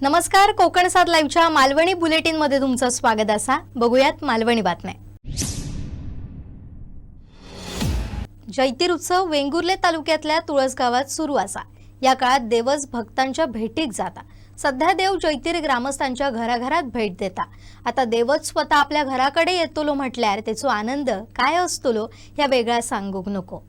नमस्कार, कोकण सात लाईव्हच्या मालवणी बुलेटिन मध्ये तुमचं स्वागत असा. बघूयात मालवणी बातम्या. जैतीर उत्सव वेंगुर्ले तालुक्यातल्या तुळसगावात सुरू असा. या काळात देवच भक्तांच्या भेटीक जाता. सध्या देव जैतीर ग्रामस्थांच्या घराघरात भेट देता. आता देवच स्वतः आपल्या घराकडे येतलो म्हटल्यार त्याचो आनंद काय असतलो ह्या वेगळा सांगूक नको.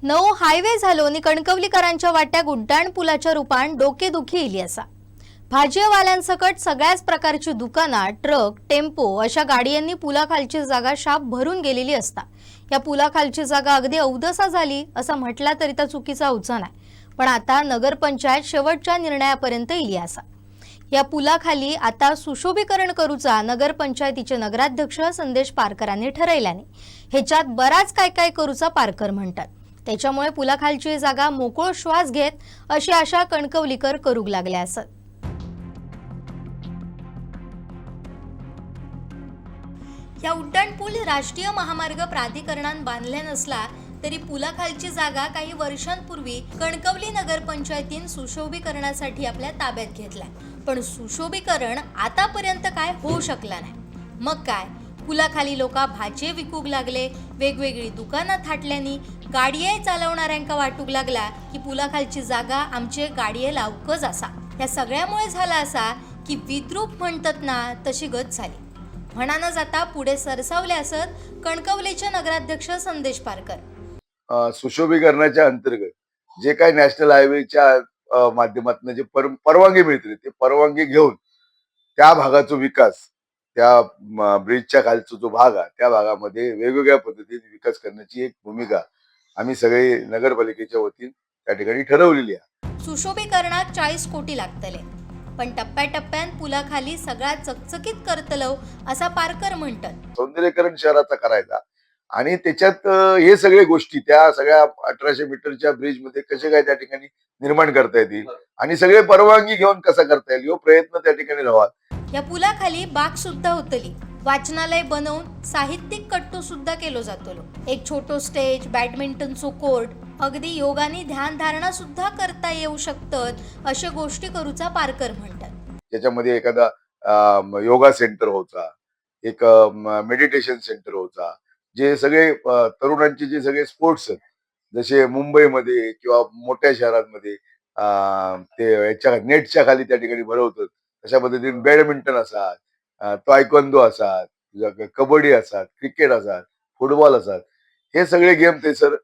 नऊ हायवे झालो आणि कणकवलीकरांच्या वाट्याक उड्डाण पुलाच्या रूपान डोकेदुखी इली असा. भाजीवाल्यांसकट सगळ्याच प्रकारची दुकाना, ट्रक, टेम्पो अशा गाडियांनी पुलाखालची जागा शाप भरून गेलेली असता. या पुलाखालची जागा अगदी अवदसा झाली असं म्हटला तरी त्या चुकीचा अवचा नाही. पण आता नगरपंचायत शेवटच्या निर्णयापर्यंत इली असा. या पुलाखाली आता सुशोभीकरण करूचा नगरपंचायतीचे नगराध्यक्ष संदेश पारकरांनी ठरवल्याने ह्याच्यात बराच काय काय करूचा पारकर म्हणतात. त्याच्यामुळे पुलाखालची जागा मोकळो श्वास घेत अशी आशा कणकवलीकर करूक लागल्या असत. या उड्डाण पूल राष्ट्रीय महामार्ग प्राधिकरणान बांधले नसला तरी पुलाखालची जागा काही वर्षांपूर्वी कणकवली नगरपंचायतीन सुशोभीकरणासाठी आपल्या ताब्यात घेतला. पण सुशोभीकरण आतापर्यंत काय होऊ शकला नाही. मग काय, पुलाखाली लोक भाजी विकूक लागले, वेगवेगळी दुकानं थाटल्यानी गाडये चालवणाऱ्यांका वाटूक लागला की पुलाखालची जागा आमचे गाडये लावकच असा. या सगळ्यामुळे झाला असा की विद्रूप म्हणतात ना तशी गत झाली. म्हणानं जाता पुढे सरसावले असत कणकवलीचे नगराध्यक्ष संदेश पारकर. सुशोभीकरणाच्या अंतर्गत जे काही नॅशनल हायवेच्या माध्यमातून जे परवानगी मिळते ते परवानगी घेऊन त्या भागाचा विकास, त्या ब्रिजच्या खालचा जो भाग आहे त्या भागामध्ये वेगवेगळ्या पद्धतीने विकास करण्याची एक भूमिका आम्ही सगळे नगरपालिकेच्या वतीने त्या ठिकाणी ठरवलेली आहे. सुशोभीकरणात 40 कोटी लागतले, पण टप्प्याटप्प्यान पुलाखाली सगळा चकचकीत करतलो असा पारकर म्हणतात. सौंदर्यीकरण शहराचा करायचा आणि त्याच्यात हे सगळे गोष्टी त्या सगळ्या 1800 मीटरच्या ब्रिजमध्ये कसे काय त्या ठिकाणी निर्माण करता येतील आणि सगळे परवानगी घेऊन कसा करता येईल, ह्यो प्रयत्न त्या ठिकाणी राहावा. या पुलाखाली बाग सुद्धा होतली. वाचनालय बनवून साहित्यिक कट्टो सुद्धा केलो जातलो. एक छोटो स्टेज, बॅडमिंटनचो कोर्ट, अगदी योगानी ध्यान धारणा सुद्धा करता येऊ शकतात अशा गोष्टी करूचा पारकर म्हणतात. ज्याच्यामध्ये एखादा योगा सेंटर व्हायचा, एक मेडिटेशन सेंटर व्हायचा, जे सगळे तरुणांचे जे सगळे स्पोर्ट्स आहेत, जसे मुंबईमध्ये किंवा मोठ्या शहरांमध्ये ते याच्या नेटच्या खाली त्या ठिकाणी भरवतात, अशा पद्धतीने बॅडमिंटन असात, तायक्वांदो असात, कबड्डी असात, क्रिकेट असात, फुटबॉल असात, हे सगळे गेम ते सर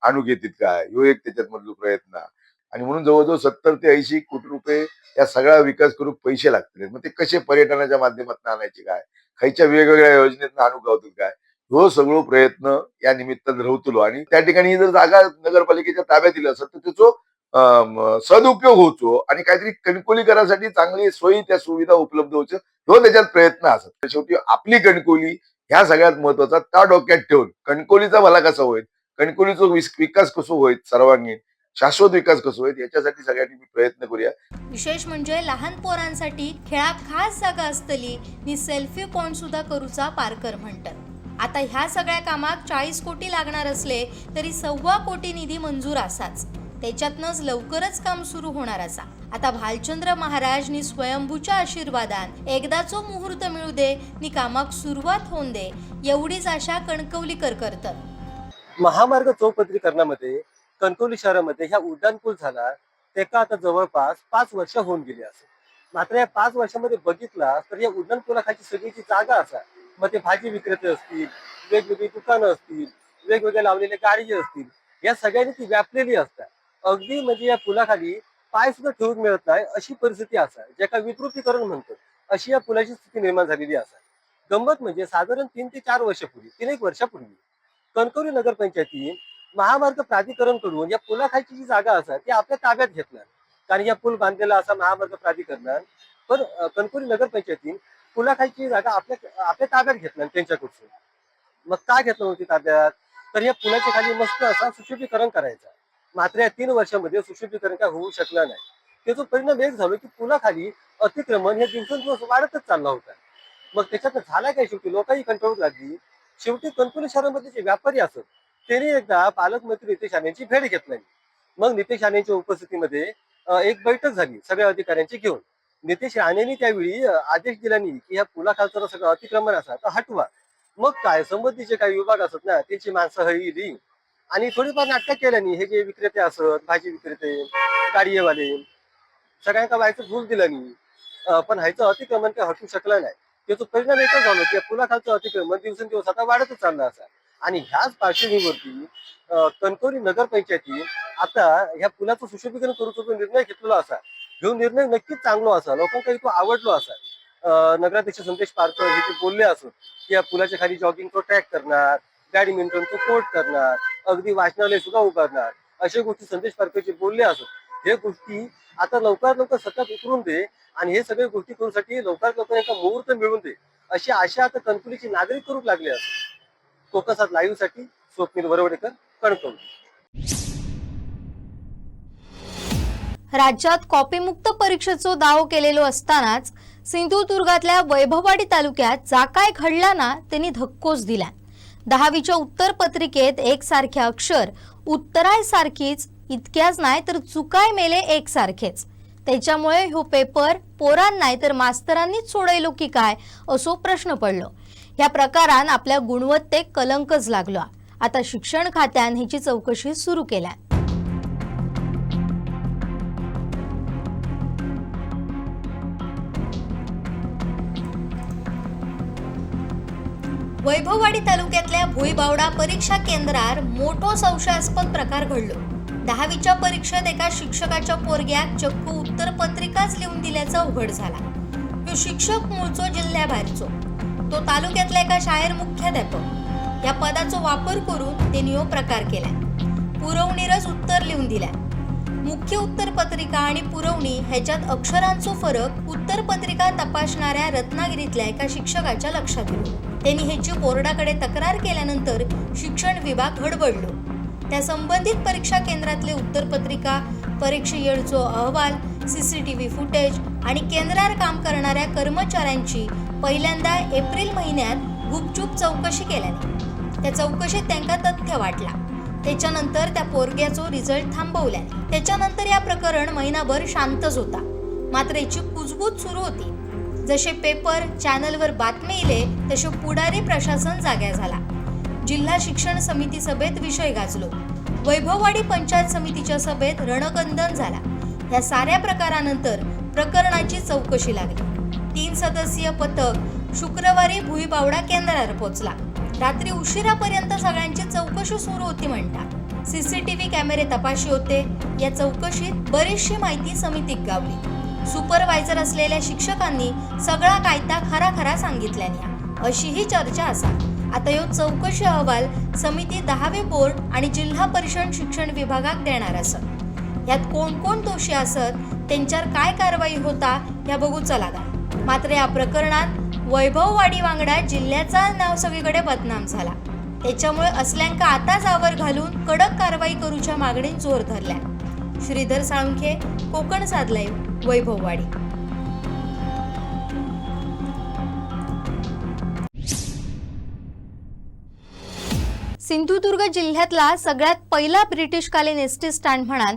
आणू घेतील काय, ह्यो एक त्याच्यात मधलो प्रयत्न. आणि म्हणून जवळजवळ 70 ते 80 कोटी रुपये या सगळा विकास करून पैसे लागतील. मग ते कसे पर्यटनाच्या माध्यमातून आणायचे काय, खयच्या वेगवेगळ्या योजनेतून आणू गावतील काय, हो सगळो प्रयत्न या निमित्तानं राहतलो. आणि त्या ठिकाणी जर जागा नगरपालिकेच्या ताब्यात दिली असेल तर त्याचो सदुपयोग होतो आणि काहीतरी कणकवलीकरांसाठी चांगली सोयी त्या सुविधा उपलब्ध होते, हो त्याच्यात प्रयत्न असत. शेवटी आपली कणकवली ह्या सगळ्यात महत्वाचा त्या डोक्यात ठेवून कणकवलीचा भला कसा होईल, कणकवलीचा विकास कसो होईल, सर्वांगीण शाश्वत विकास कसो होईल, याच्यासाठी सगळ्यांनी प्रयत्न करूया. विशेष म्हणजे लहान पोरांसाठी खेळाक खास जागा असतली नि सेल्फी पॉइंट सुद्धा करूचा पारकर म्हणतात. आता ह्या सगळ्या कामाक 40 कोटी लागणार असले तरी 1.25 कोटी निधी मंजूर असाच. त्याच्यातनंच लवकरच काम सुरू होणार असा. आता भालचंद्र महाराज नि स्वयंभूच्या आशीर्वादान एकदाचो मुहूर्त मिळू दे नि कामाक सुरुवात होऊन दे, एवढीच आशा कणकवलीकर करतात. महामार्ग चौपदरीकरणामध्ये कणकवली शहरामध्ये ह्या उड्डाणपूल झाला तेका आता जवळपास 5 वर्ष होऊन गेली असेल. मात्र या 5 वर्षामध्ये बघितला तर या उड्डाणपुलाखालची सगळी जी जागा असा, मग ते भाजी विक्रेते असतील, वेगवेगळी दुकानं असतील, वेगवेगळे लावलेले गाडी असतील, या सगळ्यांनी ती व्यापलेली असतात. अगदी म्हणजे या पुलाखाली पाय सुद्धा ठेवून मिळत नाही अशी परिस्थिती असा, ज्याका विकृतीकरण म्हणतो, अशी या पुलाची स्थिती निर्माण झालेली असा. गंमत म्हणजे साधारण 3 ते 4 वर्षापूर्वी, 3-1 वर्षापूर्वी कणकवली नगरपंचायती महामार्ग प्राधिकरण कडून या पुलाखालची जी जागा असा ती आपल्या ताब्यात घेतणार, कारण या पूल बांधलेला असा महामार्ग प्राधिकरणान, पण कणकवली नगरपंचायतीन पुलाखालची जागा आपल्या आपल्या ताब्यात घेतणार त्यांच्याकडून. मग का घेतलं होती ताब्यात, तर या पुलाच्या खाली मस्त असा सुशोभीकरण करायचा. मात्र या 3 वर्षामध्ये सुशोभीकरण काय होऊ शकलं नाही. त्याचा परिणाम एक झालो की पुलाखाली अतिक्रमण हे दिवसेंदिवस वाढतच चालला होता. मग त्याच्यात झाला काय, शेवटी लोकांही कंटाळू लागली. शेवटी कणकवली शहरामध्ये जे व्यापारी असत त्यांनी एकदा पालकमंत्री नितेश राणेंची भेट घेतली. मग नितेश राणेंच्या उपस्थितीमध्ये एक बैठक झाली सगळ्या अधिकाऱ्यांची घेऊन. नितेश राणेंनी त्यावेळी आदेश दिला नाही की ह्या पुलाखालचं सगळं अतिक्रमण असा तर हटवा. मग काय संबंधीचे काही विभाग असत ना त्यांची माणसं हळली आणि थोडीफार नाटकं केल्यानी हे जे विक्रेते असत, भाजी विक्रेते, गाडीवाले, सगळ्यांका व्हायचं भूल दिलं नाही, पण ह्याचं अतिक्रमण काही हटू शकलं नाही. त्याचा परिणाम एकच झालो की पुलाखालचं अतिक्रमण दिवसेंदिवस आता वाढतच चाललं असा. आणि ह्याच पार्श्वभूमीवरती कणकवली नगरपंचायती आता ह्या पुलाचं सुशोभीकरण करूचा जो निर्णय घेतलेला असा, ह्यो निर्णय नक्कीच चांगलो असा, लोकांका तो आवडलो असा. नगराध्यक्ष संदेश पारकर हे जे बोलले असत की या पुलाच्या खाली जॉगिंगचा ट्रॅक करणार, बॅडमिंटनचं कोर्ट करणार, अगदी वाचनालय सुद्धा उभारणार, अशा गोष्टी संदेश पारकर जे बोलले असत, हे गोष्टी आता लवकरात लवकर सत्यात उतरून दे आणि हे सगळे गोष्टी करूसाठी लवकरात लवकर एका मुहूर्त मिळवून दे अशी आशा आता कणकवलीचे नागरिक करू लागले असत. कोकणसाद लाईव्ह साठी स्वप्नील वरवडेकर, कणकवली. राज्यात कॉपीमुक्त परीक्षेचो दावो केलेलो असतानाच सिंधुदुर्गातल्या वैभववाडी तालुक्यात जा काय घडला ना त्यांनी धक्कोच दिला. 10वीच्या उत्तरपत्रिकेत एकसारखे अक्षर, उत्तरायसारखीच, इतक्याच नाही तर चुकाय मेले एकसारखेच. त्याच्यामुळे ह्यो पेपर पोरांना नाही तर मास्तरांनीच सोडवलो की काय असो प्रश्न पडलो. ह्या प्रकारान आपल्या गुणवत्तेक कलंकच लागलो. आता शिक्षण खात्यान ह्याची चौकशी सुरू केल्या. वैभववाडी तालुक्यातल्या भुईबावडा परीक्षा केंद्रार मोठो संशयास्पद प्रकार घडलो. 10वीच्या परीक्षेत एका शिक्षकाच्या पोरग्याक चक्क उत्तरपत्रिकाच लिहून दिल्याचा उघड झाला. ह्यो शिक्षक मूळचो जिल्ह्याबाहेरचो, तो तालुक्यातल्या एका शाळेर मुख्याध्यापक. या पदाचो वापर करून त्यांनी ह्यो प्रकार केला. पुरवणीरच उत्तर लिहून दिल्या. मुख्य उत्तरपत्रिका आणि पुरवणी ह्याच्यात अक्षरांचो फरक उत्तरपत्रिका तपासणाऱ्या रत्नागिरीतल्या एका शिक्षकाच्या लक्षात आलो. त्यांनी ह्याची बोर्डाकडे तक्रार केल्यानंतर शिक्षण विभाग गडबडलो. त्या संबंधित परीक्षा केंद्रातले उत्तरपत्रिका, परीक्षेवेळचो अहवाल, CCTV footage आणि केंद्रावर काम करणाऱ्या कर्मचाऱ्यांची पहिल्यांदा एप्रिल महिन्यात गुपचूप चौकशी केल्याने त्या चौकशीत त्यांका तथ्य वाटला. त्याच्यानंतर त्या पोरग्याचो रिझल्ट थांबवल्याने त्याच्यानंतर या प्रकरण महिनाभर शांतच होता. मात्र याची कुजबूज सुरू होती. जसे पेपर चॅनलवर बातमी इले तसे पुढारी प्रशासन जाग्या झाला. जिल्हा शिक्षण समिती सभेत विषय गाजलो. वैभववाडी पंचायत समितीच्या सभेत रणकंदन झाला. ह्या साऱ्या प्रकारानंतर प्रकरणाची चौकशी लागली. 3 सदस्यीय पथक शुक्रवारी भुईबावडा केंद्रावर पोहोचला. रात्री उशिरापर्यंत सगळ्यांची चौकशी सुरू होती म्हणतात. CCTV कॅमेरे तपाशी होते. या चौकशीत बरीचशी माहिती समितीक गावली. सुपरवायझर असलेल्या शिक्षकांनी सगळा कायदा खरा खरा सांगितल्याने अशीही चर्चा असा. आता ह्यो चौकशी अहवाल समिती 10वी बोर्ड आणि जिल्हा परिषद शिक्षण विभागाक देणार असत. यात कोण कोण दोषी असत, त्यांच्यावर काय कारवाई होता ह्या बघूचा लागा. मात्र या प्रकरणात वैभववाडी वांगडा जिल्ह्याचा नाव सगळीकडे बदनाम झाला. त्याच्यामुळे असल्यांका आता जावर घालून कडक कारवाई करूच्या मागणीत जोर धरला. श्रीधर साळुंखे, कोकण साद लाईव्ह, वैभववाडी. सिंधुदुर्ग जिल्ह्यातला सगळ्यात पहिला ब्रिटिशकालीन ST stand म्हणान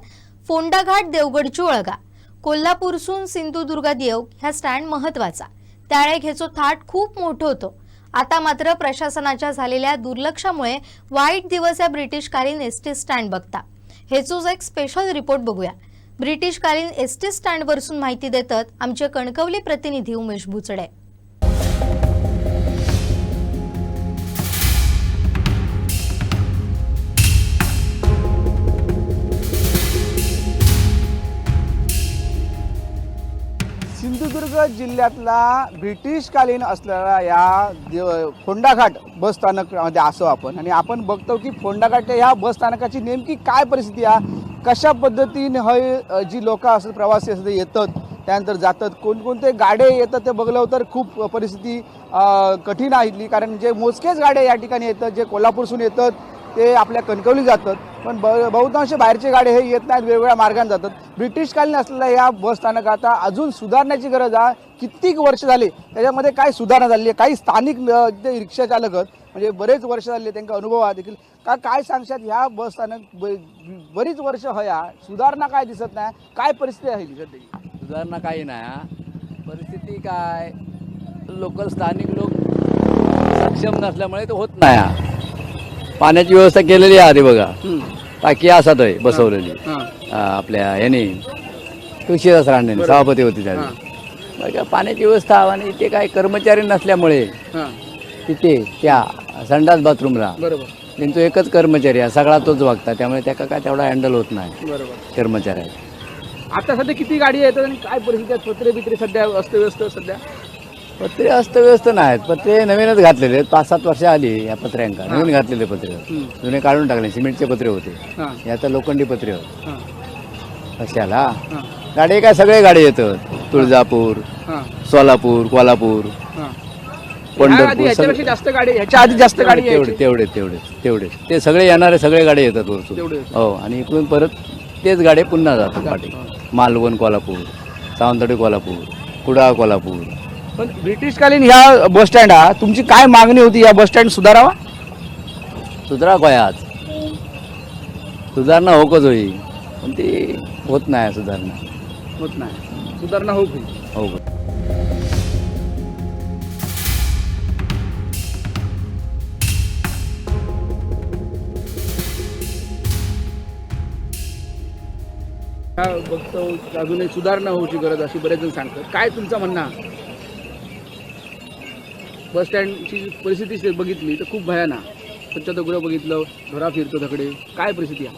फोंडाघाट देवगडची ओळगा. कोल्हापूरसून सिंधुदुर्गात येऊक ह्या स्टँड महत्वाचा. त्यावेळेक ह्याचो थाट खूप मोठो होतो. आता मात्र प्रशासनाच्या झालेल्या दुर्लक्षामुळे वाईट दिवस या ब्रिटिशकालीन ST stand बघता. ह्याचोच एक स्पेशल रिपोर्ट बघूया. ब्रिटिशकालीन ST स्टँडवरसून माहिती देतात आमचे कणकवली प्रतिनिधी उमेश भुचडे. सिंधुदुर्ग जिल्ह्यातला ब्रिटिशकालीन असलेला या फोंडाघाट बस स्थानकामध्ये असो आपण आणि आपण बघतो की फोंडाघाट ह्या बस स्थानकाची नेमकी काय परिस्थिती आहे, कशा पद्धतीने हय जी लोकं असतात, प्रवासी असतात, ते येतात, त्यानंतर जातात, कोणकोणते गाडे येतात ते बघलं तर खूप परिस्थिती कठीण आहे इथली. कारण जे मोजकेच गाड्या या ठिकाणी येतात, जे कोल्हापूरसून येतात ते आपल्या कणकवली जातात, पण बहुतांश बाहेरचे गाडे हे येत नाहीत, वेगवेगळ्या मार्गाने जातात. ब्रिटिशकालीन असलेल्या या बस स्थानक आता अजून सुधारण्याची गरज आहे. कित्येक वर्ष झाली त्याच्यामध्ये काय सुधारणा झाली आहे. काही स्थानिक ते रिक्षा चालक आहेत, म्हणजे बरेच वर्ष झाले, त्यांचा अनुभव आहे देखील. का काय सांगशात, ह्या बस स्थानक बरीच वर्ष हया सुधारणा काय दिसत नाही, काय परिस्थिती आहे सध्याची? सुधारणा काही नाही हा. परिस्थिती काय, लोकल स्थानिक लोक सक्षम नसल्यामुळे ते होत नाही हा. पाण्याची व्यवस्था केलेली आहे आधी बघा, टाकी असत आहे बसवलेली. आपल्या याने तुळशीदास राणेने सभापती होते त्यावेळी. बघा पाण्याची व्यवस्था आणि ते काय कर्मचारी नसल्यामुळे तिथे त्या संडास बाथरूमला त्यांचा एकच कर्मचारी आहे, सगळा तोच वागता, त्यामुळे त्याका काय तेवढा हँडल होत नाही कर्मचाऱ्याला. आता सध्या किती गाडी येतात आणि काय परिस्थिती आहे? पत्रे बित्रे सध्या अस्तव्यस्त सध्या? पत्रे अस्तव्यस्त नाहीत, पत्रे नवीनच घातलेले आहेत. 5-7 वर्ष आली या पत्र्यांका, नवीन घातलेले पत्रे, जुने काढून टाकले. सिमेंटचे पत्रे होते, हे आता लोखंडी पत्रे होते. कशाला गाडी काय, सगळे गाडी येतात, तुळजापूर, सोलापूर, कोल्हापूर, पंढरपूर, ह्याच्यापेक्षा सगळे. जास्त गाडी, ह्याच्या आधी जास्त गाडी तेवढे यायची. तेवढे तेवढे तेवढे ते सगळे येणारे सगळे गाडी येतात वरतून. तेवढे येतात. हो, आणि इकडून परत तेच गाड्या पुन्हा जातात पाठी. मालवण कोल्हापूर, सावंतवाडी कोल्हापूर, कुडाळ कोल्हापूर. पण ब्रिटिशकालीन ह्या बस स्टँड हा, तुमची काय मागणी होती, या बस स्टँड सुधारावा? सुधारा आज सुधारणा होकच होई, पण ती होत नाही सुधारणा. होत नाही सुधारणा, होऊ हो. बघतो अजूनही सुधारणा होऊची गरज अशी बरेच जण सांगतात. काय तुमचं म्हणणं आहे? बस स्टँडची परिस्थिती बघितली तर खूप भयानक. स्वच्छतागृह बघितलं, धोरा फिरतो धकडे, काय परिस्थिती आहे?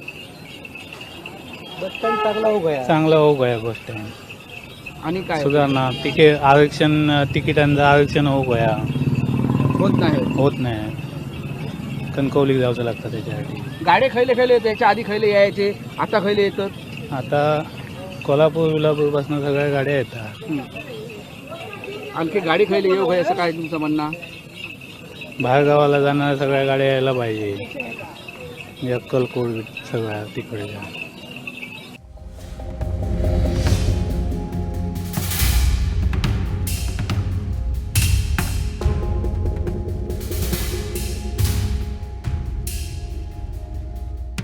बस स्टँड चांगला हो गया. चांगला हो गया बस स्टँड. आणि काय सुधारणा तिकीट आरक्षण, तिकिटांचं आरक्षण हो गया. होत नाही? होत नाही, कणकवली जावचं लागतं त्याच्यासाठी. गाडे खैले खैले येते? याच्या आधी खैले यायचे, आता खैले येतात? आता कोल्हापूर विलापूरपासून सगळ्या गाड्या येतात. आणखी गाडी खैले येऊ असं काय तुमचं म्हणणं? बाहेर गावाला जाणाऱ्या सगळ्या गाड्या यायला पाहिजे, म्हणजे अक्कलकोट सगळ्या तिकडच्या.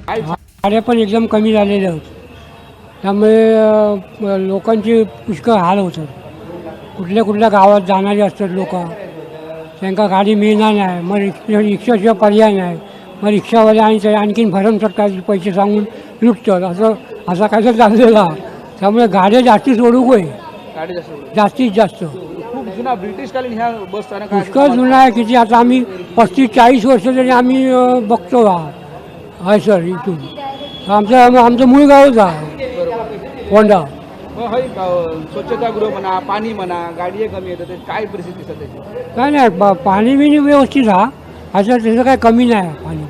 काय गाड्या पण एकदम कमी झालेल्या आहेत, त्यामुळे लोकांचे पुष्कळ हाल होतात. कुठल्या कुठल्या गावात जाणारे असतात लोक, त्यांना गाडी मिळणार नाही, मग रिक्षाशिवाय पर्याय नाही. मग रिक्षावाले आणि ते आणखीन भरमसाठ काय पैसे सांगून लुटतात, असं असा कायदा चाललेला आहे. त्यामुळे गाड्या जास्ती सोडू होय. गाडी जास्त होईल. जास्तीत जास्त. खूप जुना ब्रिटिशकालीन ह्या बस स्थानक आहे. पुष्कळ जुना आहे किती, आता आम्ही 35-40 वर्ष तरी आम्ही बघतो हा. हाय सर, इथून आमचं आमचं मूळ गावच आहे फोंडा. मग हय, स्वच्छतागृह म्हणा, पाणी म्हणा, गाडी कमी येतात, ते काय परिस्थिती सध्याची? काय नाही, पाणी बिणी व्यवस्थित हा, असं त्याचं काय कमी नाही आहे पाणी,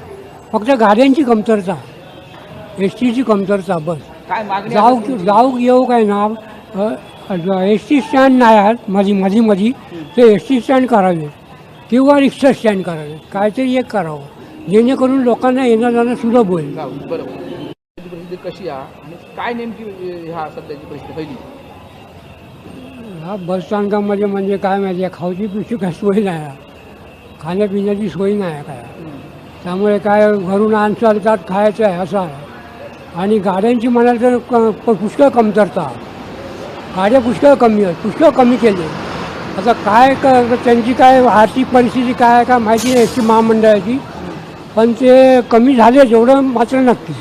फक्त गाड्यांची कमतरता, एस टीची कमतरता बस. काय मागणी जाऊ आहे तुमची? जाऊ येऊ काय ना, एस टी स्टँड नाही आहेत मधी मधी मधी, ते एस टी स्टँड करावे किंवा रिक्षा स्टँड करावे, काहीतरी एक करावं जेणेकरून लोकांना येणं जाणं सुलभ होईल. जाऊ, बरोबर. सध्याची परिस्थिती कशी आहे आणि काय नेमकी ह्या सध्याची परिस्थिती पहिली? ह्या बस स्थानकामध्ये म्हणजे काय माहिती आहे, खाऊची पिऊची काय सोय नाही आहे, खाण्यापिण्याची सोय नाही आहे काय, त्यामुळे काय घरून आणसाल त्यात खायचं आहे असं आहे. आणि गाड्यांची म्हणाल तर पुष्कळ कमतरता, गाड्या पुष्कळ कमी आहेत, पुष्कळ कमी केले. आता काय त्यांची काय आर्थिक परिस्थिती काय आहे काय माहिती नाही एस टी महामंडळाची, पण ते कमी झाले जेवढं मात्र नक्की.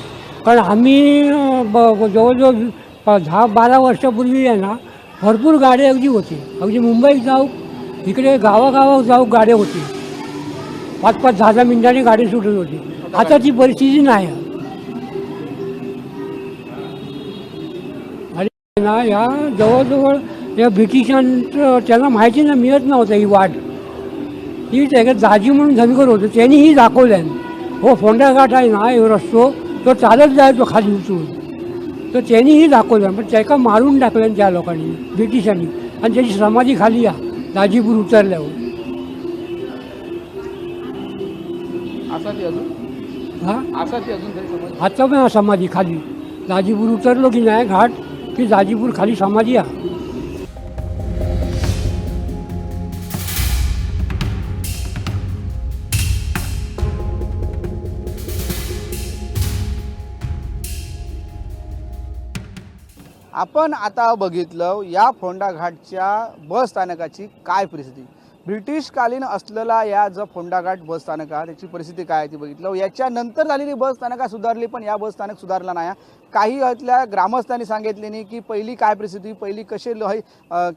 कारण आम्ही जवळजवळ 10-12 वर्षापूर्वी आहे ना, भरपूर गाड्या अगदी होती, अगदी मुंबईत जाऊ इकडे गावागावात जाऊ गाड्या होती, 5-5 10-10 मिनिटांनी गाडी सुटत होती. आता ती परिस्थिती नाही आहे. आणि ना ह्या जवळजवळ या ब्रिटिशांचं त्यांना माहिती नाही, मिळत नव्हतं ही वाट. ही त्याच्यात दाजी म्हणून धनगर होतं, त्यांनी ही दाखवल्यान. हो फोंडाघाट आहे ना हे रस्तो, तो चालत जायचो खाली उतरून, तर त्यांनीही दाखवलं. पण त्याका मारून टाकलं त्या लोकांनी, ब्रिटिशांनी. आणि त्याची समाधी खाली या दाजीपूर उतरल्यावर. असा ती अजून हां, असा ती अजून तरी समाधी? आता पण समाधी खाली दाजीपूर उतरलो की नाही घाट की दाजीपूर खाली समाधी आहे. आपण आता बघितलं या फोंडा घाटच्या बस स्थानकाची काय परिस्थिती. ब्रिटिशकालीन असलेला या जो फोंडाघाट बस स्थानक आहे त्याची परिस्थिती काय आहे ती बघितलं. याच्यानंतर झालेली बस स्थानका सुधारली, पण या बस स्थानक सुधारला नाही. काही इथल्या ग्रामस्थांनी सांगितले नाही की पहिली काय परिस्थिती, पहिली कसे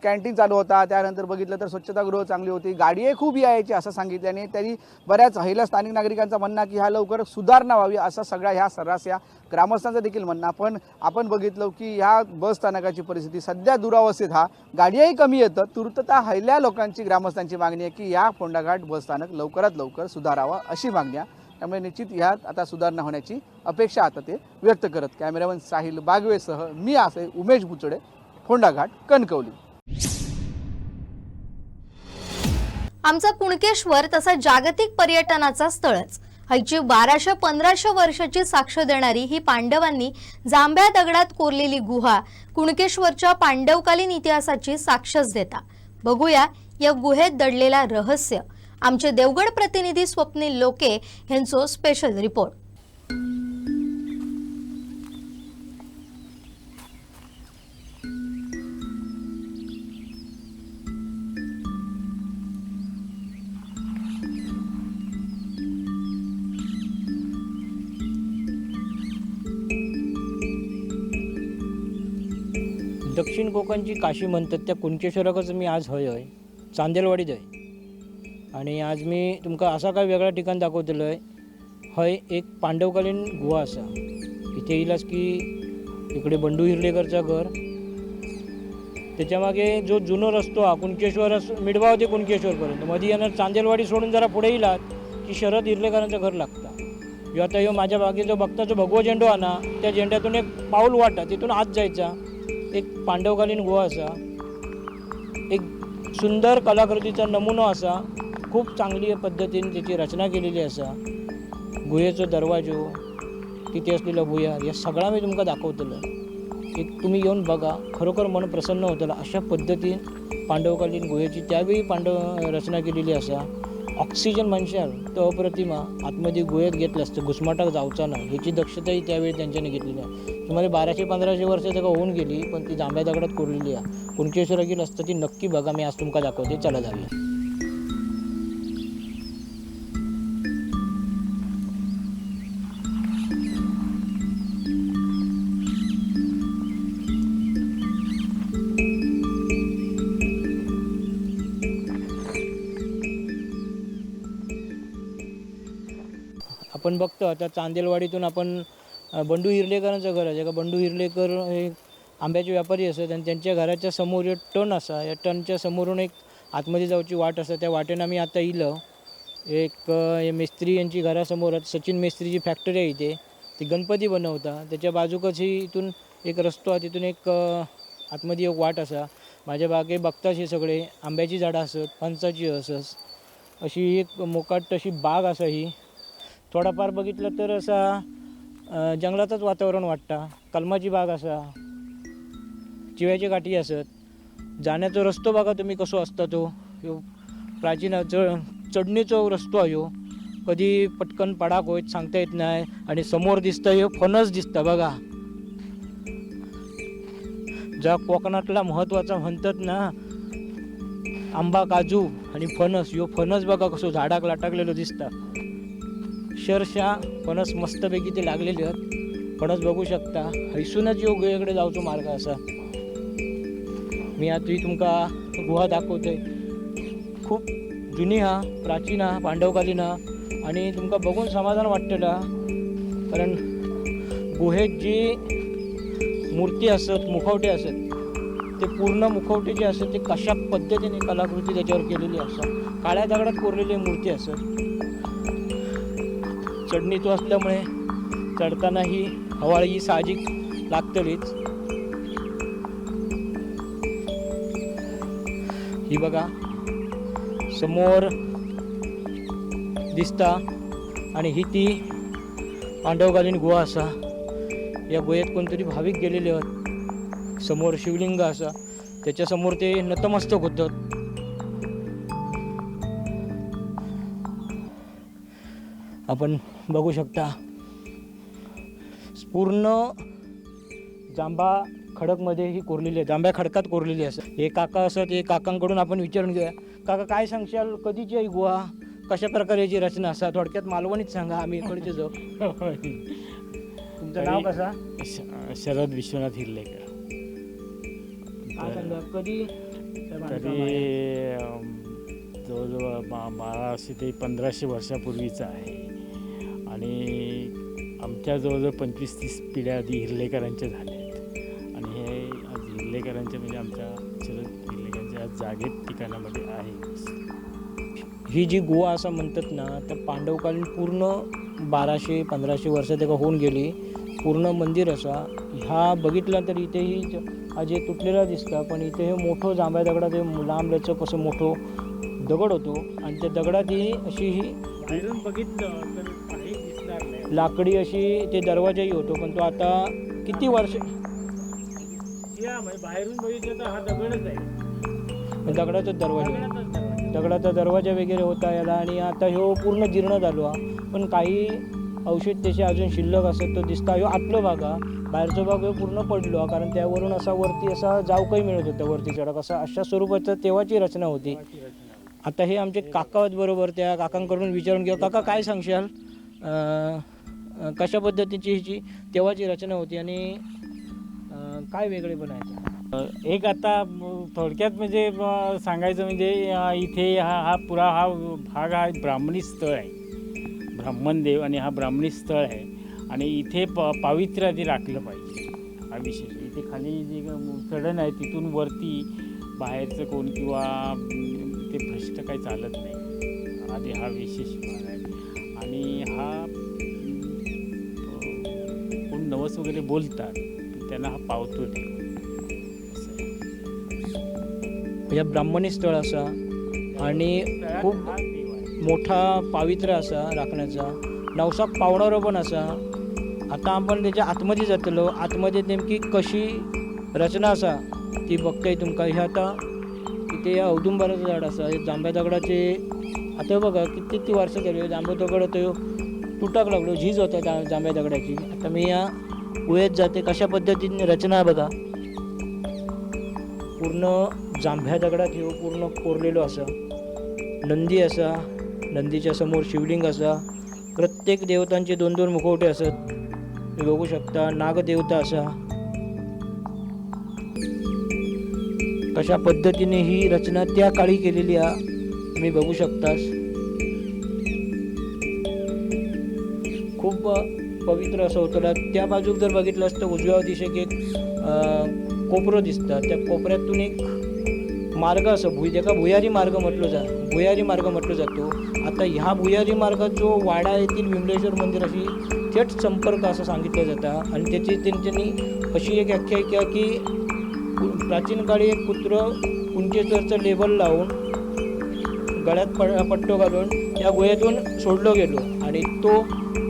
कॅन्टीन चालू होता, त्यानंतर बघितलं तर स्वच्छतागृह चांगली होती, गाडीही खूप यायची असं सांगितल्याने त्यांनी बऱ्याच महिला स्थानिक नागरिकांचं म्हणणं की ह्या लवकर सुधारणा व्हावी असं सगळ्या ह्या सर्रास या ग्रामस्थांचं देखील म्हणणं. पण आपण बघितलं की ह्या बस स्थानकाची परिस्थिती सध्या दुरावस्थेत, हा गाड्याही कमी येतं. तुर्तता हयल्या लोकांची ग्रामस्थांची मागणी आहे की या फोंडाघाट बस स्थानक लवकरात लवकर सुधारावा अशी मागणी आहे. त्यामुळे निश्चित ह्यात आता सुधारणा होण्याची अपेक्षा आता ते व्यक्त करत. कॅमेरामन साहिल बागवेसह मी असे उमेश बुचडे, फोंडाघाट, कणकवली. आमचा कुणकेश्वर तसा जागतिक पर्यटनाचा स्थळच. हैची 1200-1500 वर्षाची साक्ष देणारी ही पांडवांनी जांभ्या दगडात कोरलेली गुहा कुणकेश्वरच्या पांडवकालीन इतिहासाची साक्षच देता. बघूया या गुहेत दडलेला रहस्य. आमचे देवगड प्रतिनिधी स्वप्नील लोके यांचो स्पेशल रिपोर्ट. दक्षिण कोकणची काशी म्हणतात त्या कुणकेश्वराकच मी आज हय हय चांदेलवाडीत हय. आणि आज मी तुमकां असा काय वेगळा ठिकाण दाखवतलोय. हय एक पांडवकालीन गुहा आसा. इथे येयलाच की इकडे बंडू हिर्लेकरचा घर, त्याच्या मागे जो जुनो रस्तो हा कुणकेश्वर मिडगाव ते कुणकेश्वरपर्यंत, मधी येणार चांदेलवाडी सोडून जरा पुढे येयलात की शरद हिर्लेकरांचं घर लागता. ह्यो आता ह्यो माझ्या मागे जो बघता जो भगवो झेंडो हा ना, त्या झेंड्यातून एक पाऊल वाटा तिथून आत जायचा एक पांडवकालीन गुहा आसा. एक सुंदर कलाकृतीचा नमुनो आसा. खूप चांगली पद्दतीन त्याची रचना केलेली आसा. गुहेचो दरवाजो, तिथे असलेला भुयार, ह्या सगळा मी तुमकां दाखवतलो. एक तुम्ही येऊन बघा, खरोखर मन प्रसन्न होतलं. अशा पद्दतीन पांडवकालीन गुहेची त्यावेळी पांडव रचना केलेली आसा. ऑक्सिजन म्हणशाल तो अप्रतिमा आतमध्ये गुहेत घेतलं असतं, घुसमाटाक जावचा ना ह्याची दक्षताही त्यावेळी त्यांच्यानी घेतलेली आहे. सुमारे 1200-1500 वर्ष ताका होऊन गेली, पण ती जांभ्या दगडात कोरलेली आहे. कुणकेश्वराक गेलं असतं ती नक्की बघा, मी आज तुमका दाखवते. चला जाऊया. आपण बघतो आता चांदेलवाडीतून आपण बंडू हिर्लेकरांचं घर आहे. का बंडू हिर्लेकर हे आंब्याचे व्यापारी असत आणि त्यांच्या घराच्या समोर एक टन असा, या टनच्या समोरून एक आतमध्ये जावची वाट आसा. त्या वाटेन आमी आतां इलो. एक हे मेस्त्री यांची घरासमोर सचिन मेस्त्रीची फॅक्टरी आहे इथे, ती गणपती बनवता. त्याच्या बाजूकच ही इथून एक रस्तो आहे, तिथून एक आतमध्ये एक वाट आसा. माझ्या बागे बघताच हे सगळे आंब्याची झाडां आसत, फणसाची असत, अशी एक मोकाट अशी बाग आसा. ही थोडाफार बघितलं तर असा जंगलातच वातावरण वाटता. कलमाची बाग आसा, चिव्याची गाठी आसत. जाण्याचो रस्तो बघा तुम्ही कसो असता तो, ह्यो प्राचीन चढणीचो रस्तो ह्यो, कधी पटकन पडाक होयत सांगता येत नाही. आणि समोर दिसतं ह्यो फणस दिसता बघा, ज्या कोकणातला महत्त्वाचा म्हणतात ना आंबा, काजू आणि फणस. ह्यो फणस बघा कसो झाडाक लटकलेलो दिसता. अक्षरशः फणस मस्तपैकी ते लागलेले आहेत. फणस बघू शकता. हैसूनच ह्यो गुहेकडे जावचो मार्ग आसा. मी आता ही तुमका गुहा दाखवतोय. खूप जुनी हा, प्राचीन हा, पांडवकालीन हा, आणि तुमका बघून समाधान वाटतला. कारण गुहेत जी मूर्ती असत, मुखवटे असत, ते पूर्ण मुखवटे जे असत ते कशा पद्धतीने कलाकृती त्याच्यावर केलेली आसा. काळ्या दगडात कोरलेली मूर्ती असत. चढणीतो असल्यामुळे चढताना ही हवाळ ही साहजिक लागतलीच. ही बघा समोर दिसता आणि ही ती पांडवकालीन गुहा असा. या गुहेत कोणतरी भाविक गेलेले आहेत. समोर शिवलिंग असा, त्याच्यासमोर ते नतमस्तक होतात. आपण बघू शकता पूर्ण जांभा खडकमध्ये ही कोरलेली आहे, जांभ्या खडकात कोरलेली असं. हे काका असत, हे काकांकडून आपण विचारून घेऊया. काका काय सांगशाल, कधीची आहे गुहा, कशा प्रकारे याची रचना असा, थोडक्यात मालवणीत सांगा, आम्ही इकडचे जाऊ. तुमचं नाव कसा? शरद विश्वनाथ हिर्लेकर. काय सांगा, कधी तरी जवळजवळ 1200 ते 1500 वर्षापूर्वीचं आहे आणि आमच्या जवळजवळ 25-30 पिढ्या आधी हिर्लेकरांच्या झाल्या आहेत. आणि हे आज हिर्लेकरांच्या म्हणजे आमच्या शरद हिर्लेकरांच्या जागेत ठिकाणामध्ये आहे. ही जी गुहा असं म्हणतात ना, तर पांडवकालीन पूर्ण 1200-1500 वर्ष तेका होऊन गेली. पूर्ण मंदिर असा ह्या बघितला तर इथेही जे तुटलेला दिसता, पण इथे हे मोठं जांभ्या दगडात हे लांब लचक असं मोठं दगड होतो आणि त्या दगडात ही अशी ही बाहेरून बघितलं तर काही दिसणार नाही, लाकडी अशी ते दरवाजाही होतो, पण तो आता किती वर्ष म्हणजे बाहेरून बघितलं तर हा दगडच आहे, दगडाचाच दरवाजा, दगडाचा दरवाजा वगैरे होता याला. आणि आता ह्यो पूर्ण जीर्ण झालो हा, पण काही औषध त्याचे अजून शिल्लक असत तो दिसता. ह्यो आतलो भाग हा, बाहेरचो भाग ह्यो पूर्ण पडलो हा, कारण त्यावरून असा वरती असा जावकही मिळत होता वरती चढक असा, अशा स्वरूपाचं तेव्हाची रचना होती. आता हे आमचे काका आहेत बरोबर, त्या काकांकडून विचारून घेऊ. काका काय सांगशाल, कशा पद्धतीची हिची तेव्हाची रचना होती आणि काय वेगळे बनायचं? एक आता थोडक्यात म्हणजे सांगायचं म्हणजे इथे हा हा पुरा हा भाग हा ब्राह्मणी स्थळ आहे, ब्राह्मण देव आणि हा ब्राह्मणी स्थळ आहे आणि इथे पावित्र्य आधी राखलं पाहिजे हा विशेष. इथे खाली जी चढण आहे तिथून वरती बाहेरचं कोण किंवा ते भ्रष्ट काही चालत नाही, आधी हा विशेष भाग आहे. आणि हा कोण नवस वगैरे बोलतात त्यांना हा पावतो देव. या ब्राह्मणी स्थळ असा आणि खूप मोठा पावित्र्य असा राखण्याचा, नवसाक पावणारो पण असा. आता आपण त्याच्या आतमध्ये जातलो, आतमध्ये नेमकी कशी रचना असा ती बघताय तुमकां. हे आता इथे या औदुंबराचं झाड असा, हे जांभ्या दगडाचे आता बघा किती ती वर्षां जाली जांभ्या दगड तो तुटाक लागलो, झीज होता जांभ्या दगडाची. आता मी या गुहेत जाते, कशा पद्धतीने रचना बघा, पूर्ण जांभ्या दगडात हे पूर्ण कोरलेलो असा. नंदी असा, नंदीच्या समोर शिवलिंग असा, प्रत्येक देवतांचे 2-2 मुखवटे असत तुम्ही बघू शकता. नागदेवता असा, कशा पद्धतीने ही रचना त्या काळी केलेली आहे तुम्ही बघू शकतास. खूप पवित्र असं होतं. त्या बाजूक जर बघितलं असतं उजव्या दिशेक एक कोपरं दिसतं, त्या कोपऱ्यातून एक मार्ग असं ज्याका भुयारी मार्ग म्हटलो जा, भुयारी मार्ग म्हटलो जातो. आता ह्या भुयारी मार्गात जो वाडा येथील विमलेश्वर मंदिराशी थेट संपर्क असं सांगितलं जातं. आणि त्याची त्यांनी अशी एक आख्यायिका की प्राचीन काळी एक कुत्रं कुणकेश्वरचं लेबल लावून गळ्यात पट्टो घालून त्या गुहेतून सोडलो गेलो आणि तो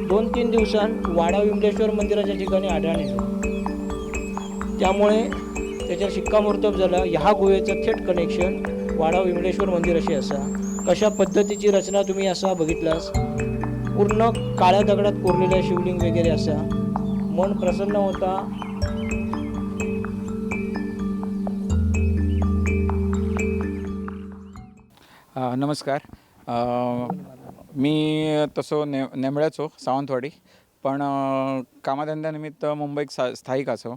2-3 दिवसांत वाडा विमलेश्वर मंदिराच्या ठिकाणी आढळून येतो. त्यामुळे त्याच्यावर शिक्कामोर्तब झाला. ह्या गुहेचं थेट कनेक्शन वाडा विमलेश्वर मंदिराशी असा. कशा पद्धतीची रचना तुम्ही असा बघितलास, पूर्ण काळ्या दगडात कोरलेलं शिवलिंग वगैरे असा, मन प्रसन्न होता. नमस्कार, मी तसो नेमळ्याचो सावंतवाडी, पण कामाधंद्यानिमित्त मुंबईत स्थायिक असो.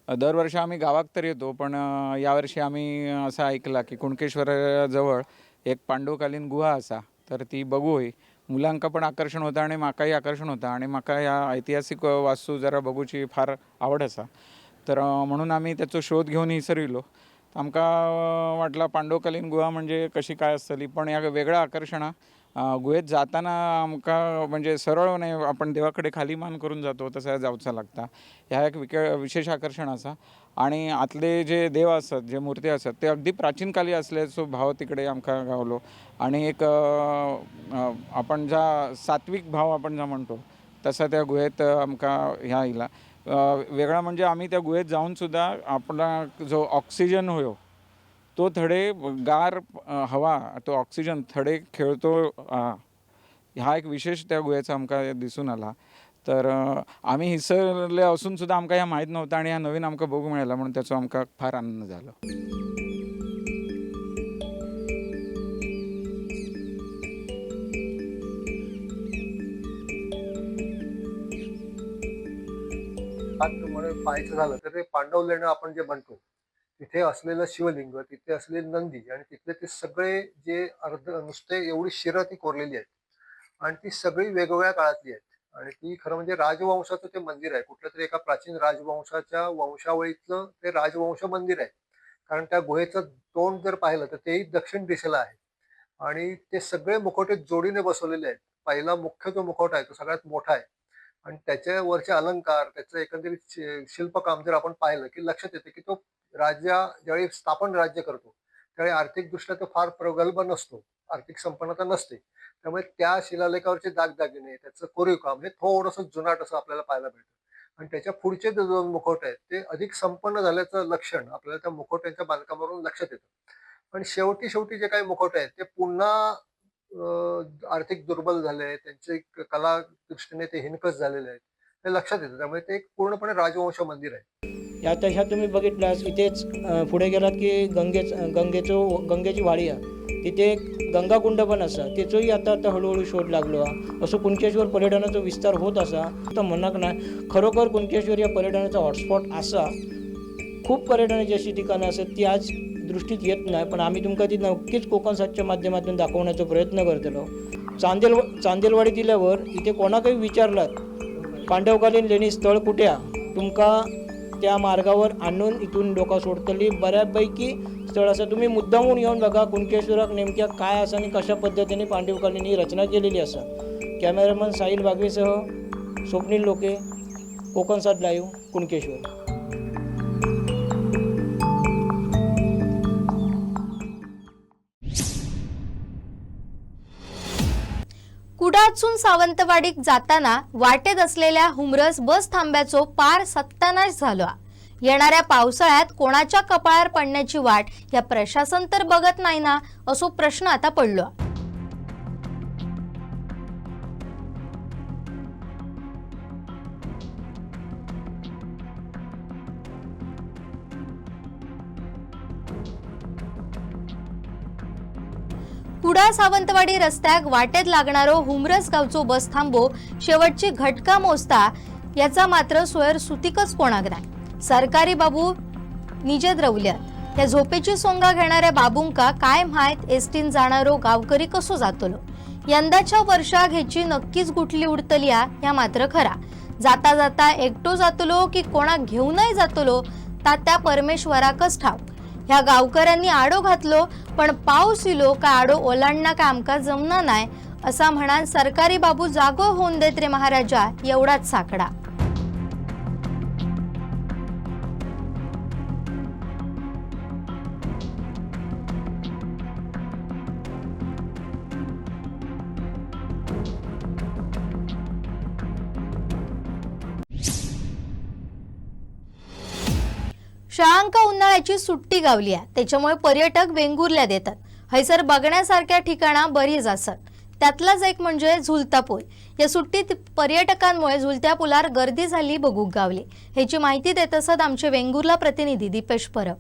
दरवर्षी आम्ही गावाक तर येतो, पण यावर्षी आम्ही असं ऐकला की कुणकेश्वराजवळ एक पांडवकालीन गुहा असा, तर ती बघू. मुलांका पण आकर्षण होता आणि माकाही आकर्षण होता आणि माका ह्या ऐतिहासिक वास्तू जरा बघूची फार आवड असा, तर म्हणून आम्ही त्याचो शोध घेऊन हयसर येयलो. आमकां वाटला पांडवकालीन गुहा म्हणजे कशी काय आसतली, पण ह्या वेगळं आकर्शण हा. गुहेत जाताना आमकां म्हणजे सरळ न्हय, आपण देवा कडेन खाली मान करून जातो तसं जावचा लागता. ह्या एक विशेष आकर्शण आसा. आणि आतले जे देव आसत, जे मूर्ती आसत ते अगदी प्राचीन काली असल्याचो भाव तिकडे आमकां गावलो. आणि एक आपण ज्या सात्विक भाव आपण जो म्हणतो तसा त्या गुहेत आमकां ह्या येयला. वेगळा म्हणजे आमी त्या गुहेत जावन सुद्दां आपणाक जो ऑक्सिजन होयो तो थडे गार हवा, तो ऑक्सिजन थडे खेळतो. हा एक विशेष त्या गुहेचा आमकां दिसून आला. तर आमी हिसरले असून सुद्दां आमकां ह्या माहीत नव्हतं आणि ह्या नवीन आमकां बघूंक मेळ्ळा म्हणून त्याचो आमकां फार आनंद जालो. म्हणून पाहायचं झालं तर ते पांडव लेणं आपण जे म्हणतो तिथे असलेलं शिवलिंग, तिथे असलेली नंदी आणि तिथले ते सगळे जे अर्ध नुसते एवढी शिरं ती कोरलेली आहेत आणि ती सगळी वेगवेगळ्या काळातली आहेत. आणि ती खरं म्हणजे राजवंशाचं ते मंदिर आहे, कुठल्या तरी एका प्राचीन राजवंशाच्या वंशावळीतलं ते राजवंश मंदिर आहे. कारण त्या गुहेचं तोंड जर पाहिलं तर तेही दक्षिण दिशेला आहे आणि ते सगळे मुखवटे जोडीने बसवलेले आहेत. पहिला मुख्य जो मुखवटा आहे तो सगळ्यात मोठा आहे आणि त्याच्यावरचे अलंकार, त्याचं एकंदरीत शिल्पकाम जर आपण पाहिलं की लक्षात येतं की तो राजा ज्यावेळी स्थापन राज्य करतो त्यावेळी आर्थिकदृष्ट्या तो फार प्रगल्भ नसतो, आर्थिक संपन्नता नसते. त्यामुळे त्या शिलालेखावरचे दागदागिने, त्याचं कोरीवकाम हे थोडंसं जुनाट असं आपल्याला पाहायला मिळतं. आणि त्याच्या पुढचे जे दोन मुखवटे आहेत ते अधिक संपन्न झाल्याचं लक्षण आपल्याला त्या मुखवट्यांच्या बांधकामावरून लक्षात येतं. पण शेवटी शेवटी जे काही मुखवटे आहेत ते पुन्हा आर्थिक दुर्बल झाले, त्यांचे कला दृष्टीने ते हिनकस झालेले आहेत हे लक्षात येतं. त्यामुळे ते एक पूर्णपणे राजवंश मंदिर आहे. या तशा तुम्ही बघितल्यास इथेच पुढे गेलात की गंगेची व्हाळी आहे, तिथे एक गंगाकुंड पण आसा, तेचोय आतां आतां हळूहळू शोध लागलो आहा. असो कुणकेश्वर पर्यटनाचो विस्तार होत आसा. तो म्हणक ना, खरोखर कुणकेश्वर ह्या पर्यटनाचो हॉटस्पॉट आसा. खूप पर्यटनाची अशी ठिकाणां आसात ती आज दृष्टीत येत नाही, पण आमी तुमकां ती नक्कीच कोकण सातच्या माध्यमातून दाखवण्याचो प्रयत्न करतलो. चांदेलवाडी दिल्यावर इथे कोणाकय विचारलात पांडवकालीन लेणी स्थळ कुठे हा, तुमकां त्या मार्गावर आणून इथून लोकां सोडतली. बऱ्यापैकी स्थळ आसा, तुमी मुद्दामून येवन बघा कुणकेश्वराक नेमक्या काय आसा आनी कशा पद्दतीन पांडवकालीन ही रचना केलेली आसा. कॅमेरामन साहिल बागवेसह स्वप्नील लोके, कोकण सात लाईव्ह, कुणकेश्वर. कुडाळसून सावंतवाडीक जाताना वाटेत असलेल्या हुमरस बस थांब्याचो पार सत्यानाश झालो. येणाऱ्या पावसाळ्यात कोणाच्या कपाळार पडण्याची वाट या प्रशासन तर बघत नाही ना, असो प्रश्न आता पडलो. कुडाळ सावंतवाडी रस्त्याक वाटेत लागणारो हुमरस गावचो बस थांबो शेवटची घटका मोजता याचा मात्र सोयर सुतीकच कोणाक नाही. सरकारी बाबू निजेत रवल्यात. या झोपेची सोंगा घेणाऱ्या बाबूंका काय माहित एसटीन जाणारो गावकरी कसो जातलो. यंदाच्या वर्षाक हेची नक्कीच गुठली उडतली ह्या मात्र खरा. जाता जाता एकटो जातलो की कोणाक घेऊनय जातलो ता त्या परमेश्वराकच ठाव. ह्या गावकऱ्यांनी आडो घातलो पण पाऊस इलो का आडो ओलांडना काय आमका जमना नाय असा म्हणान सरकारी बाबू जागो होऊन देत रे महाराजा, एवढाच साकडा. शाळांका उन्हाळ्याची सुट्टी गावली आहे, त्याच्यामुळे पर्यटक वेंगुर्ल्यात येतात. हैसर बघण्यासारख्या ठिकाणा बरीच असत, त्यातलाच एक म्हणजे झुलता पूल. या सुट्टीत पर्यटकांमुळे झुलत्या पुलार गर्दी झाली बघूक गावली. ह्याची माहिती देत असत आमचे वेंगुर्ला प्रतिनिधी दीपेश परब.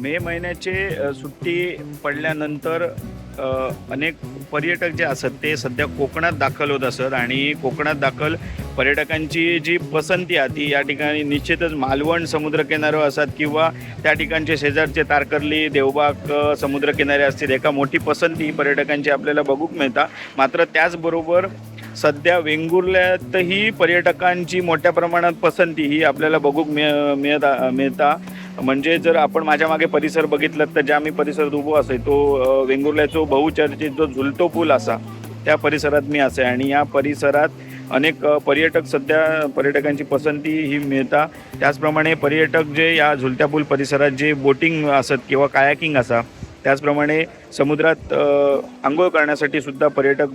मे महिन्याचे सुट्टी पडल्यानंतर अनेक पर्यटक जे असत ते सध्या कोकणात दाखल होत असत आणि कोकणात दाखल पर्यटकांची जी पसंती आहे ती या ठिकाणी निश्चितच मालवण समुद्रकिनारो असतात किंवा त्या ठिकाणचे शेजारचे तारकर्ली, देवबाग समुद्रकिनारे असतील, एका मोठी पसंती पर्यटकांची आपल्याला बघूक मिळता. मात्र त्याचबरोबर सध्या वेंगुर्ल्यातही पर्यटकांची मोठ्या प्रमाणात पसंती ही आपल्याला बघूक मिळता. म्हणजे जर आपण माझ्या मागे परिसर बघितलं तर ज्या मी परिसरात उभो असे तो वेंगुर्ल्याचो बहुचर्चित जो झुलतो पूल असा त्या परिसरात मी असे आणि या परिसरात अनेक पर्यटक सध्या पर्यटकांची पसंती ही मिळता. त्याचप्रमाणे पर्यटक जे या झुलत्या पूल परिसरात जे बोटिंग असत किंवा कायाकिंग असा, त्याचप्रमाणे समुद्रात आंघोळ करण्यासाठी सुद्धा पर्यटक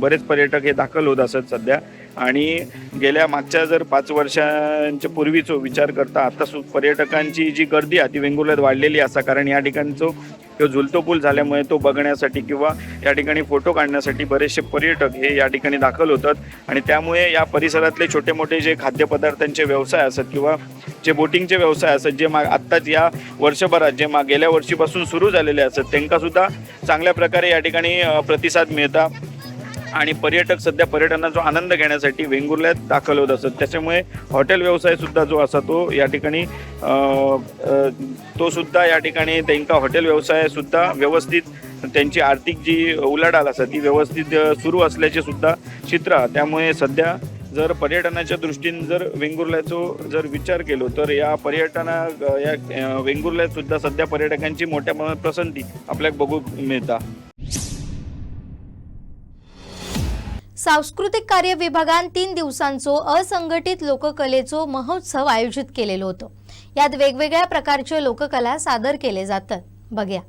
बरेच पर्यटक हे दाखल होत असत सध्या. आणि गेल्या मागच्या जर 5 वर्षांच्या पूर्वीचो विचार करता आता पर्यटकांची जी गर्दी आहे ती वेंगुर्ल्यात वाढलेली असा, कारण या ठिकाणचो तो झुलतो पूल झाल्यामुळे तो बघण्यासाठी किंवा या ठिकाणी फोटो काढण्यासाठी बरेचसे पर्यटक हे या ठिकाणी दाखल होतात आणि त्यामुळे या परिसरातले छोटे मोठे जे खाद्यपदार्थांचे व्यवसाय असत किंवा जे बोटिंगचे व्यवसाय असत जे आत्ताच या वर्षभरात जे गेल्या वर्षीपासून सुरू झालेले असत त्यांकासुद्धा चांगल्या प्रकारे या ठिकाणी प्रतिसाद मिळता आणि पर्यटक सध्या पर्यटनाचा आनंद घेण्यासाठी वेंगुर्ल्यात दाखल होत असत. त्याच्यामुळे हॉटेल व्यवसायसुद्धा जो असा तो या ठिकाणी तो सुद्धा या ठिकाणी त्यांका हॉटेल व्यवसायसुद्धा व्यवस्थित त्यांची आर्थिक जी उलाढाल असा ती व्यवस्थित सुरू असल्याचे सुद्धा चित्र आहे. त्यामुळे सध्या जर पर्यटनाच्या दृष्टीने जर वेंगुर्ल्याचो जर विचार केलो तर या या वेंगुर्ल्यात सुद्धा सध्या पर्यटकांची मोठ्या प्रमाणात पसंती आपल्याला बघू मिळता. सांस्कृतिक कार्य विभागान 3 दिवसांचो असंघटित लोककलेचो महोत्सव आयोजित केलेलो होतो. यात वेगवेगळ्या प्रकारचे लोककला सादर केले जातात. बघूया.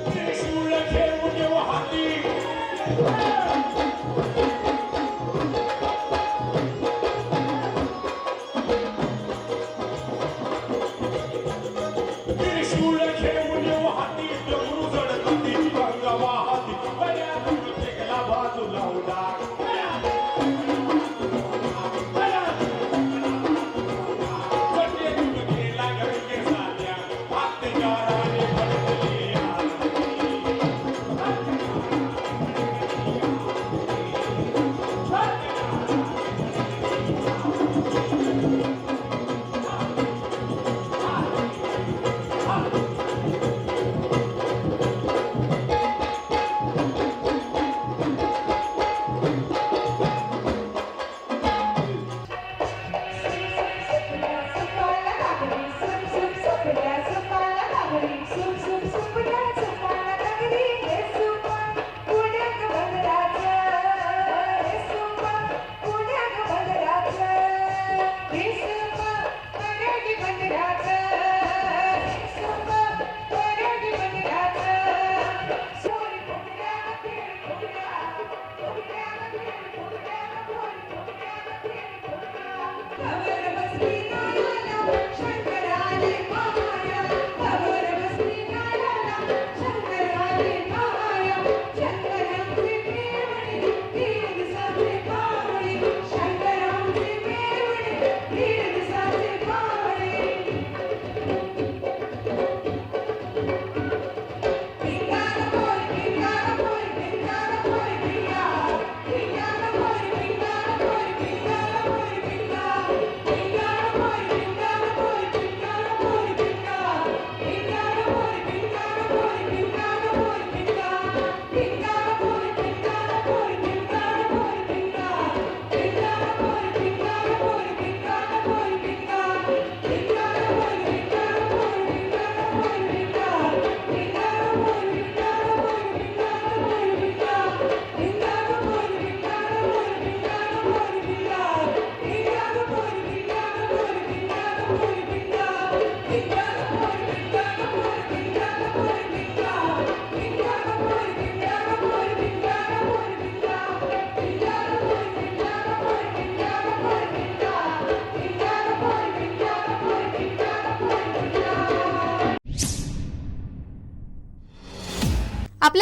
त्रिशूळ घेऊन हाती.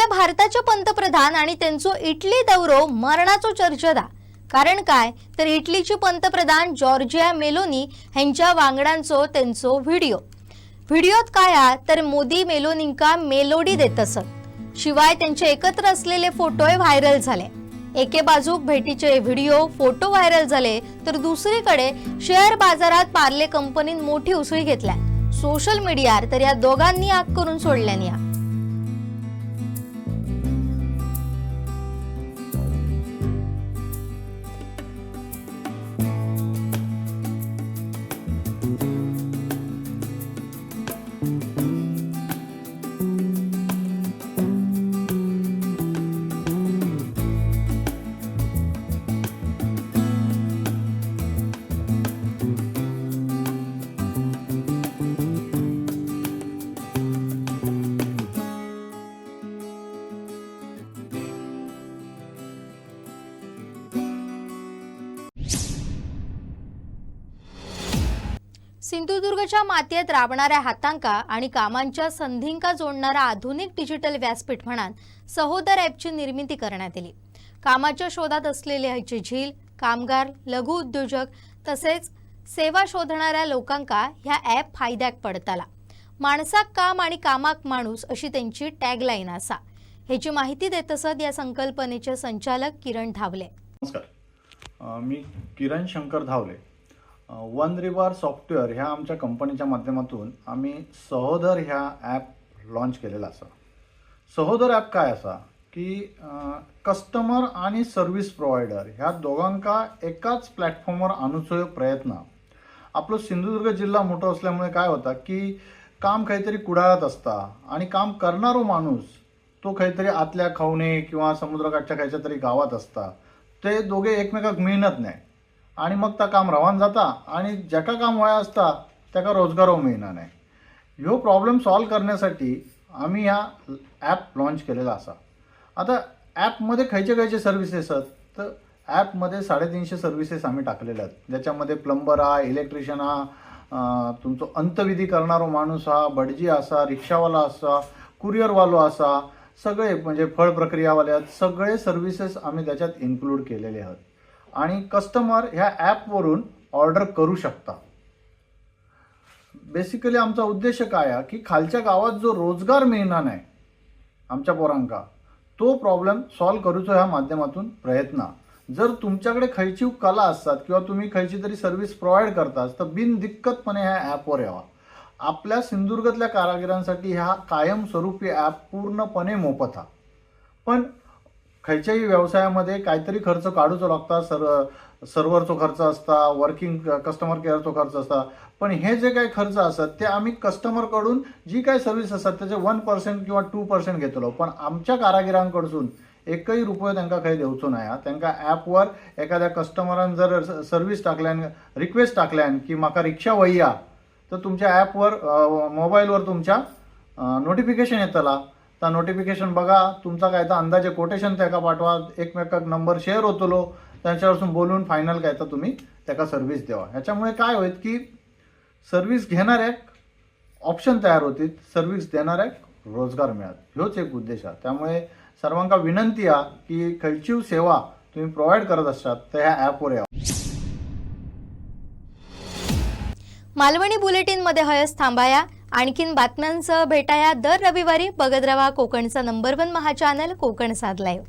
आपल्या भारताचे पंतप्रधान आणि त्यांचो इटली दौरो मरणाचो चर्चेत. कारण काय तर इटलीची पंतप्रधान जॉर्जिया मेलोनी ह्यांच्या वांगडांचो त्यांचो व्हिडिओ. व्हिडिओत काय हा तर मोदी मेलोनींका मेलोडी देत असत. शिवाय त्यांचे एकत्र असलेले फोटोय व्हायरल झाले. एके बाजूक भेटीचे व्हिडिओ फोटो व्हायरल झाले तर दुसरीकडे शेअर बाजारात पार्ले कंपनीन मोठी उसळी घेतल्या. सोशल मीडियावर तर या दोघांनी आग करून सोडल्यानी. सिंधुदुर्गच्या मातयेत राबणाऱ्या हातांका आणि कामांच्या संधींका जोडणारा आधुनिक डिजिटल व्यासपीठ म्हणून सहोदर ॲपची निर्मिती करण्यात आली. कामाच्या शोधात असलेले ह्याची झील, कामगार, लघु उद्योजक तसेच सेवा शोधणाऱ्या लोकांका ह्या ॲप फायद्याक पडताला. माणसाक काम आणि कामाक माणूस अशी त्यांची टॅगलाईन असा. ह्याची माहिती देत असत या संकल्पनेचे संचालक किरण धावले. नमस्कार, मी किरण शंकर धावले. वन रिबार सॉफ्टवेअर ह्या आमच्या कंपनीच्या माध्यमातून आम्ही सहोदर ह्या ॲप लॉन्च केलेला आसा. सहोदर ॲप काय आसा की कस्टमर आणि सर्व्हिस प्रोवायडर ह्या दोघांका एकाच प्लॅटफॉर्मवर आणूचो प्रयत्न. आपलो सिंधुदुर्ग जिल्हा मोठो असल्यामुळे काय होता की काम खंय तरी कुडाळात असता आणि काम करणारो माणूस तो खंय तरी आतल्या खवणे किंवा समुद्रकाठच्या खंयच्या तरी गावात असता. ते दोघे एकमेकाक मेळत नाही आणि मग ता काम रवान जाता आणि ज्याका काम व्हाय असता ताका रोजगारो मेळना नाही. ह्यो प्रॉब्लेम सॉल्व करण्यासाठी आम्ही ह्या ॲप लॉन्च केलेला आसा. आता ॲपमध्ये खंयचे खंयचे सर्विसेस आसात तर ॲपमध्ये 350 सर्विसेस आम्ही टाकलेले आहेत. ज्याच्यामध्ये प्लंबर हा, इलेक्ट्रिशियन हा, तुमचो अंतविधी करणारो माणूस हा, भटजी आसा, रिक्षावाला आसा, कुरियरवालो आसा, सगळे म्हणजे फळ प्रक्रियावाले आहात, सगळे सर्विसेस आम्ही त्याच्यात इन्क्लूड केलेले आहात. आणि कस्टमर ह्या ॲपवरून ऑर्डर करू शकता. बेसिकली आमचा उद्देश काय आहे की खालच्या गावात जो रोजगार मिळणार नाही आमच्या पोरांका तो प्रॉब्लेम सॉल्व करूचो ह्या माध्यमातून प्रयत्न. जर तुमच्याकडे खंयची कला असतात किंवा तुम्ही खंयची तरी सर्व्हिस प्रोव्हाइड करता तर बिनदिक्कतपणे ह्या ॲपवर यावा. आपल्या सिंधुदुर्गातल्या कारागिरांसाठी ह्या कायमस्वरूपी ॲप पूर्णपणे मोफत हा. पण खंयच्याही व्यवसायामध्ये काहीतरी खर्च काढूचो लागता. सर्व्हरचो खर्च असता, वर्किंग कस्टमर केअरचो खर्च असता. पण हे जे काही खर्च असतात ते आम्ही कस्टमरकडून जी काही सर्व्हिस असतात त्याचे 1% किंवा 2% घेतलो. पण आमच्या कारागिरांकडसून एकही रुपये तांकां खंय दिवचो ना. तांकां ॲपवर एखाद्या कस्टमरान जर सर्व्हिस टाकल्यान, रिक्वेस्ट टाकल्यान की म्हाका रिक्षा वया, तर तुमच्या ॲपवर मोबाईलवर तुमच्या नोटिफिकेशन येतला. त्या नोटिफिकेशन बघा, तुमचा काय तर अंदाजे कोटेशन ताका पाठवा, एकमेकाक नंबर शेअर होतलो, त्यांच्यावरसून बोलून फायनल काय तर तुम्ही ताका सर्व्हिस द्यावा. ह्याच्यामुळे काय होईल की सर्व्हिस घेणाऱ्याक ऑप्शन तयार होतील, सर्व्हिस देणाऱ्याक रोजगार मिळत. ह्योच एक उद्देश आहे. त्यामुळे सर्वांका विनंती आहे की खंयचीय सेवा तुम्ही प्रोव्हाइड करत असात तर ह्या ॲपवर यावा. मालवणी बुलेटिन मध्ये हयस थांबाया. आणखीन बातम्यांसह भेटाया दर रविवारी. बघत रहा कोकणचा नंबर 1 महाचॅनल कोकण 7 लाईव्ह.